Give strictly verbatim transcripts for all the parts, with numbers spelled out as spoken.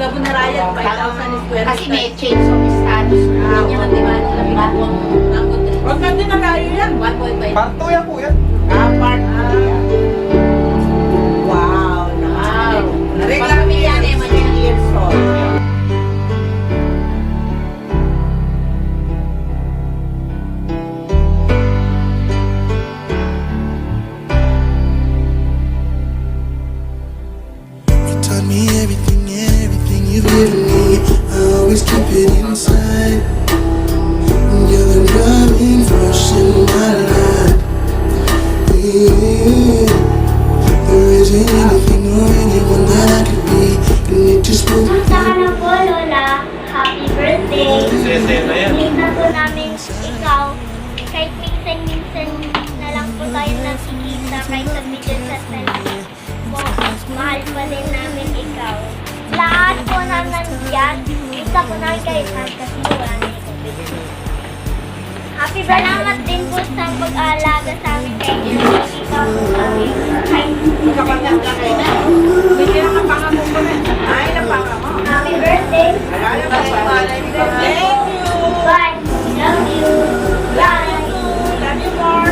Gabo na raya, five thousand square meters. Kasi may change of status na. Hindi niya matiwala na pinagawang mango tree. Huwag na din malayo yan. One point five. Part two yan po yan. Ah, part two yan. Wow, naman. Wow. Pamilya na yung mga years old. You taught me everything, everything you've given me. I always keep it inside. You're the driving force in my life. Yeah. There isn't anything or anyone that I could be. And it just won't. Kumusta ka na po, Lola? Happy birthday. Sese na yan. Miss na po namin ikaw. Kahit minsan-minsan na lang po tayo nagkikita, kahit sa video chat na lang po. Mahal pa din namin ikaw. Lahat po na nandiyan, gusto po namin kayo, kahit kasi wala na yung COVID. Happy birthday. Salamat din po sa pag-aalaga sa amin, kahit hindi ikaw po kami. Kahit kapatid na kayo na. Hindi kaya kapanga mo po na. Ay, napanga mo. Happy birthday. Ay, napanga mo. Thank you. Bye. Love you. Bye. Love you more.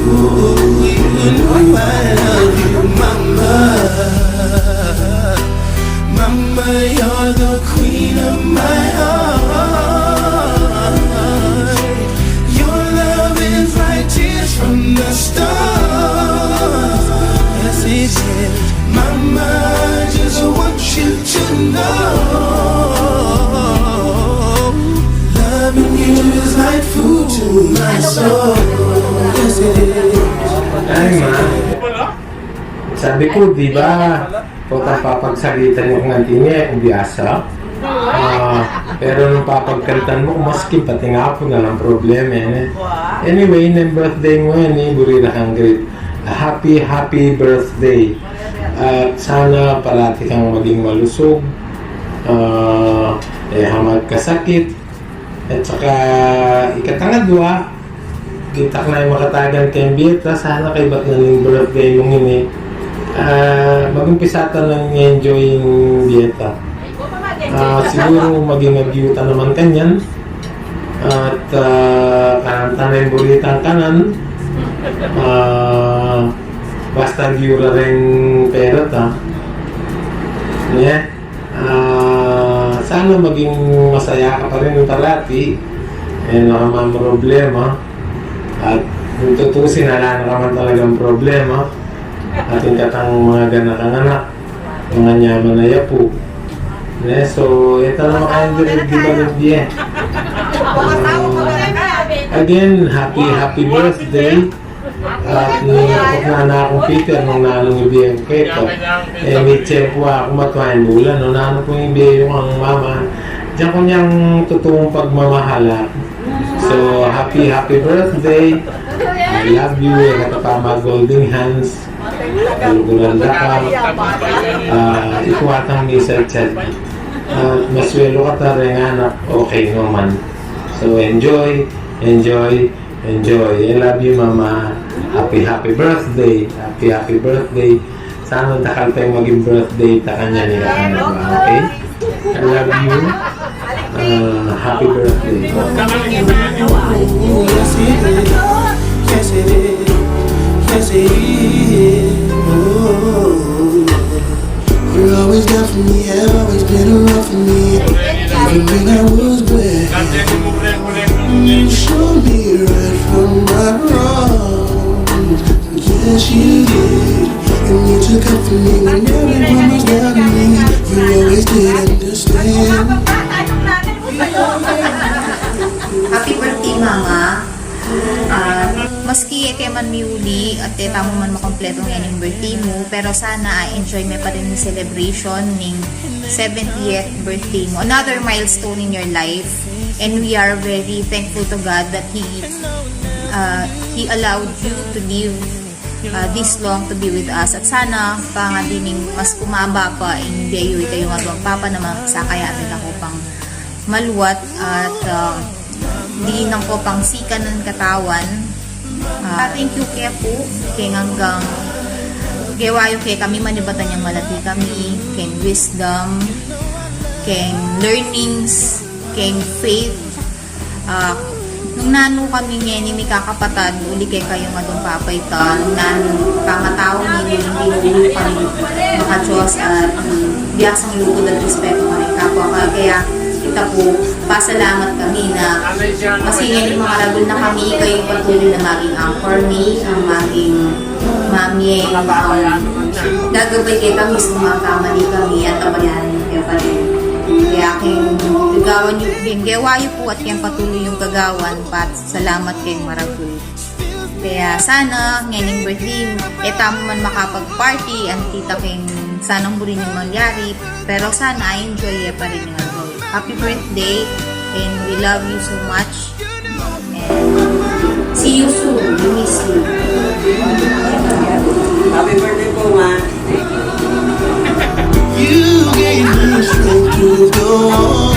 Ooh, you know I love you, mama. Mama, you're the queen of my heart. Your love is like tears from the stars. Yes, it is. Mama, I just want you to know, loving you is like food to my soul. Yes, it is. Ay, ma. Sabi ko, di ba? Potang papagsakitan mo kung anti niya, kung biyasa. Ah, pero nung papagkantan mo, maski pati nga apu, alang problema yan, eh. Anyway, nung birthday mo yan, eh, buri na kang greet. Happy, happy birthday. At sana parati kang maging malusog. Ah, e ka magkasakit. At saka, ikatangadwa, ditak na ing makatagan keng bie ta, sana kaybat na ning birthday mung ini, ah, mag-umpisa ta nang enjoy ing bie ta. Ah, siguru maging agyu ta naman kanyan. At, ah, kanan ta na ing buri tang kanan. Ah, basta agyu ra ring pera ta. Yeah. Ah, sana maging masaya ka pa rin parati. E na ka mamroblema. At kung tutusin, ala na ka man talagang problema. At ing katang mga ganak a anak, mga nyaman a apu. Ne, so, e ta na makain direct di ba ng bie? Ah, again, happy, happy birthday. At nung anak na akong Peter, nung nanung ibie ku keta, e, mitse ku aku matwa ing bulan, no? Nanu pung ibie yu kang mama, diyan ku niyang tutuung pagmamahala. So, happy, happy birthday. I love you, e, kata pa ma golden hands. Kaluguran da ka. Ah, ikwa tang misal chat. Ah, maswelo ka ta reng anak, okay naman. So, enjoy, enjoy. Enjoy. I love you, Mama. Happy, happy birthday. Happy, happy birthday. Sana dakal pang maging birthday ta kanyan ing anak, okay? I love you. Uh, happy birthday. Yes, it is. Yes, it is. Yes, it is. Oh. You're always there for me, have always been around for me. Even when I was bad, you showed me right from my wrong. Yes, you did. And you took up for me when everyone was doubting me. You always did understand. Happy birthday, Mama. Ah, maski e ke man miuli at e tamu man makompleto ngeni ing birthday mu, pero sana a-enjoy me pa rin ing celebration ning seventieth birthday mu. Another milestone in your life. And we are very thankful to God that He, ah, He allowed you to live, ah, this long to be with us. At sana pa ngeni mas kumaba pa ing bie yu, ikayu ngan aduang papa na masakayatan na ko pang maluat at, ah, dinan ko pang sikan ing katawan, Ah, thank you kaya pu, keng anggang gewa yu kekami, manibatan yang malati kami, keng wisdom, keng learnings, keng faith. Ah, nung nanu kami ngeni mikakapatad, uli kekayung adwang papa ita, nung nanu pangatau mi, nung nanu kami makadyos at, mm, biasang lugud at respeto kami kapwa. Kaya, kaya ita pu, pasalamat kami na maski ngeni maragul na kami, kayu patuloy na maging anchor mi, ang maging mamye, ang gagabay kekami nung magkamali kami at abayan kami pa rin. Kaya keng gagawan yu, keng gewa yu pu at keng patuloy yung gagawan, pasalamat keng maragul. Kaya sana, ngening birthday, e tamu man makapag-party, anti ta keng sanang buri ning mangyari, pero sana enjoy ye pa rin yung aldaw. Happy birthday, and we love you so much. And see you soon. We miss you. Happy birthday po, Ma. You gave me strength to go on.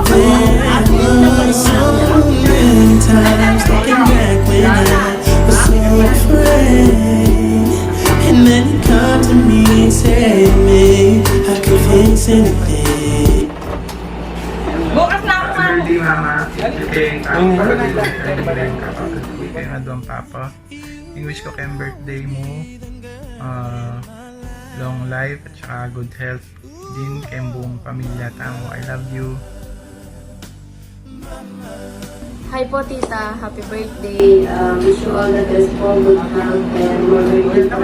There were so many times looking back when I was so afraid. And then you come to me and say, "Babe, I can face anything." Bukas na ako, Mama. Happy birthday, Mama. Thank you, thank you. Happy birthday, keng adwang papa. Ing wish ku keng birthday mu, ah, long life at saka good health din keng buong pamilya tamu. I love you. Hi po, Tita. Happy birthday. Uh, wish you all the best po. Good health and more birthday po.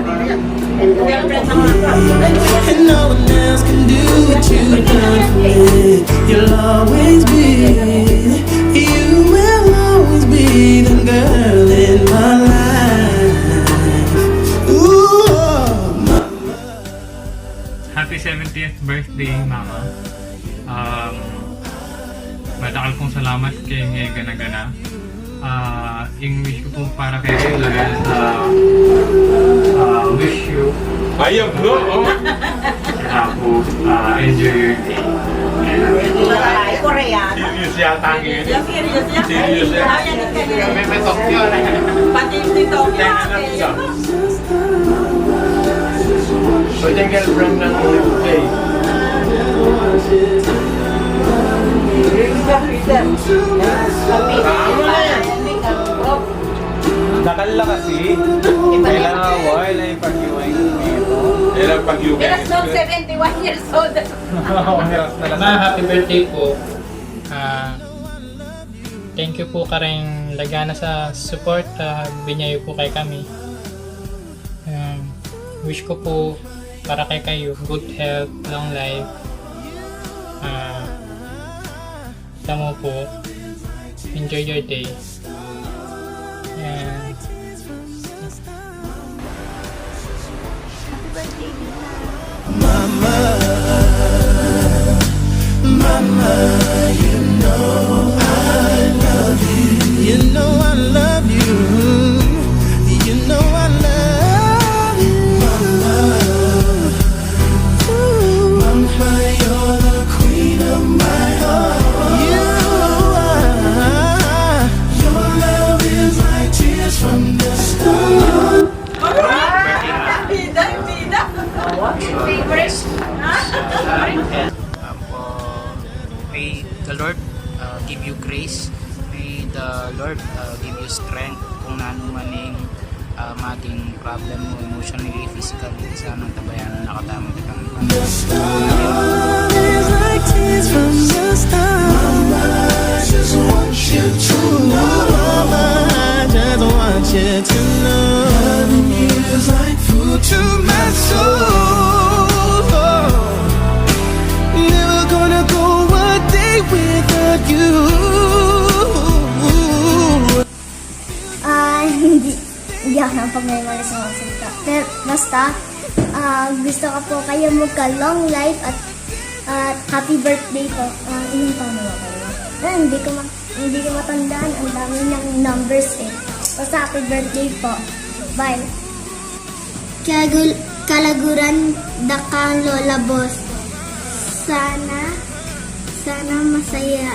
And no one else can do what you've done for me. You'll always be, you will always be the girl in my life. Ooh, oh, my Happy seventieth birthday, Mama. Um, madakal pung salamat keng e gana-gana. Ah, ing wish ku pu para kekayu, lagyan sa, ah, wish you. Ayam, no? Oh. Tapos, ah, enjoy your day. Ay, Koreano. Serious yata ang yun. Serious yan. Serious yan. Ay, yan ang kanya. May, may talk yun. Pati yung TikTok yun. Pwede girlfriend ng Jay. Tama na yan. Dakal la kasi. Kailangan, wala yung pag-iway. Kailangan pag-iway. Miras nung seventy-one years old. Miras na lang. Ma, happy birthday po. Ah, thank you po kareng lagana sa support, ah, binyayu po kay kami. Um, wish ko po para kay kayu, good health, long life. Ah, tamo po, enjoy your day. And Mama, Mama, you know I love you. You know I love you. You know I love you. Mama, ooh, Mama, you're the queen of my heart. You are. Your love is like tears from the stars. Bida, bida. Favorite. Um, uh, may the Lord, uh, give you grace. May the Lord, uh, give you strength kung nanu man ing, uh, maging problem mo, emotionally, physically, sana tabayan na katamu kitang. The stars like tears from the stars. Mama, I just want you to know. Mama, I just want you to know. Loving you is like food to my soul. Never gonna go a day without you. Ah, hindi, hindi ako nakapagmemorize ng mga salita. Pero basta, ah, gusto ko po kayo magka-long life at, at happy birthday po. Ah, ilang taon na ba kayo? Ah, hindi ko ma-, hindi ko matandaan. Ang dami niyang numbers eh. Basta happy birthday po. Bye. Kagul-, kalaguran da kang Lola Boss. Sana, sana masaya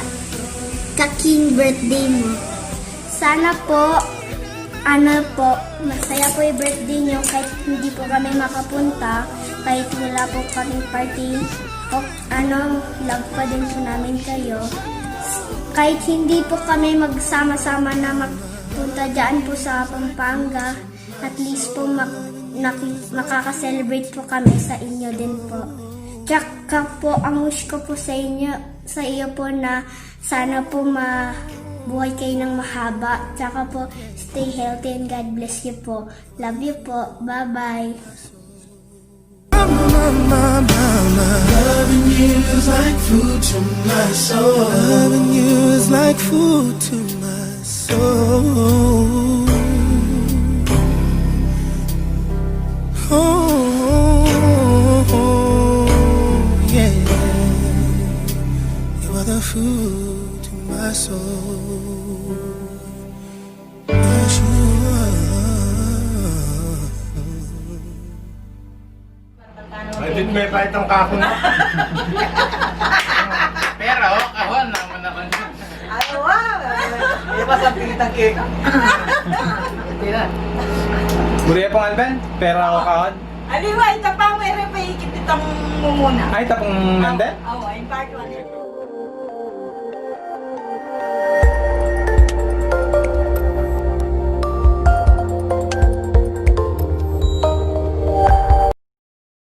ka king birthday mo. Sana po. Ano po, masaya po yung birthday nyo kahit hindi po kami makapunta, kahit wala po kaming party. O, ano, love pa din po namin kayo. Kahit hindi po kami magsama-sama na magpunta dyan po sa Pampanga, at least po mak- naki- makaka-celebrate po kami sa inyo din po. Tsaka po, ang wish ko po sa inyo, sa iyo po na sana po mabuhay kayo ng mahaba. Tsaka po, stay healthy and God bless you po. Love you po. Bye-bye. Mama, mama, mama. Loving you is like food to my soul. Loving you is like food to my soul. Oh, yeah. You are the food to my soul. Yes, you are. Ay, di may pa itong kakun. Pero, kahon naman naman. Ay, wow! Di ba sa pitang cake? Hindi na. Buriya pong Alben, pera o kahon? Aliwa, ita pa, meron pa ikit itang mumuna. Ay, tapong nande? Oo, in part one.